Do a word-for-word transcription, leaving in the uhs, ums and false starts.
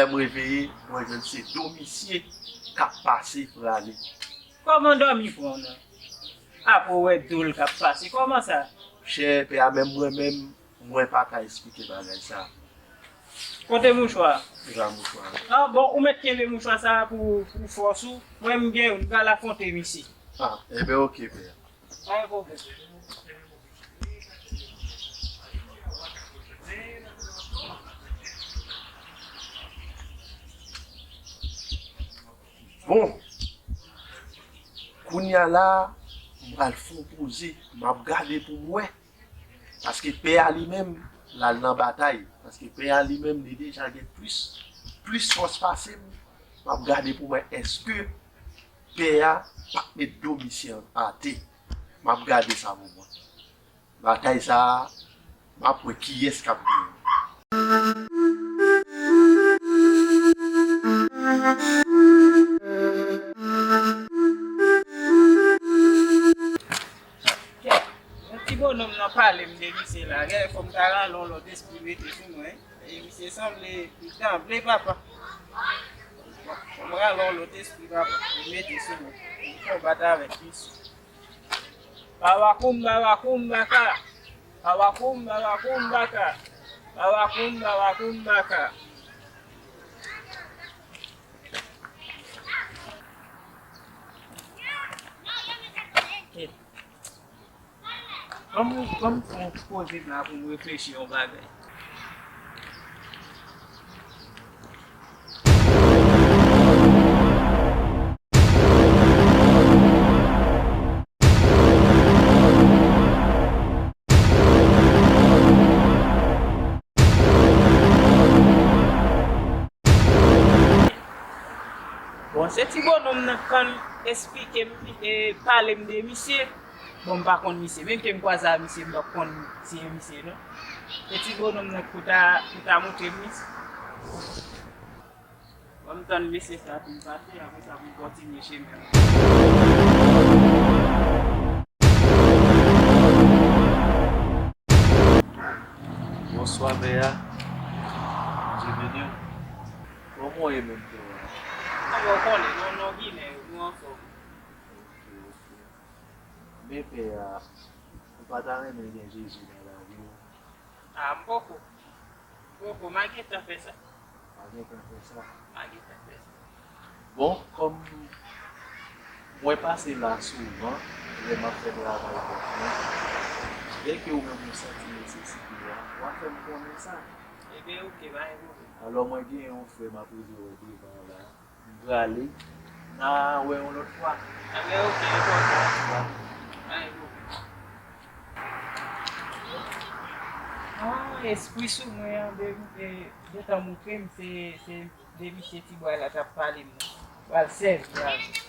Lè m reveye, mwen jwenn se do misye k ap pase prale. Kòman dòmi pran w nan? Apre w wè do l k ap pase, kòman sa? Chè, pè a, menm mwen menm, mwen pa ka esplike bagay sa. Kote mouchwa a? Se pa mouchwa a. Ah, bon, ou mèt kenbe mouchwa sa a pou, pou fòs ou. Mwen, m gen youn, m pral afwonte misye. Ah, enben, oke, pè a. Pa gen pwoblèm. Bon, kounye a la, m pral fè yon poze, m ap gade pou m wè. Paske pè a li menm, l al nan batay. Paske pè a li menm, li deja gen plis, plis fòs pase m. M ap gade pou m wè èske pè a p ap met do misye atè. M ap gade sa pou mwen. Batay sa a, m ap wè kiyès k ap genyen. Yon ti bonòm nan pale m de misye la. Gade, fò m ta rale yon lòt espri mete sou mwen. E misye sanble, li sanble papa. Fò m rale yon lòt espri papa. Li mete sou mwen. Li konbat avèk misye. Babakoum, babakoum, baka. Babakoum, babakoum, baka. Babakoum, babakoum, baka. Ban m, ban m fè yon poze m la pou m reflechi yon bagay. Bon, se ti bonòm nan k konn esplike m, e, pale m de misye. Bon, m pa konn misye. Menm ke m kwaze a misye, m pa konn si e misye, non. Se ti bonòm nan pou ta, pou ta montre m misye. Bon, m tann mesye sa fin pase, apre sa pou m kontinye chemen m. Bonswa, mè a. Bondye beni w. Kòman w ye menm, pè a? Kòman w konnen? Non, non, Ginen, nou anfòm. Ok, ok. Men, pè a, ou pa ta renmen gen Jezi nan lavi w? A, m poko. M poko, m a gentan fè sa. M a gentan fè sa. M a gentan fè sa. Bon, kòm mwen pase la souvan, lè m ap fè travay bòs mwen, lè ke ou menm ou santi nesesite a, w a fè m konnen sa. Ebyen, oke, pa gen pwoblèm. Alò, mwen gen yon frè m ap rive wè devan la. M prale. N a wè yon lòt fwa. Ebyen, oke, enpòtan. Pa gen pwoblèm. Ah, espri sou mwen an, de, de, gentan montre m se, se de misye Tibwa la t ap pale m nan. Pral sèvi avè l.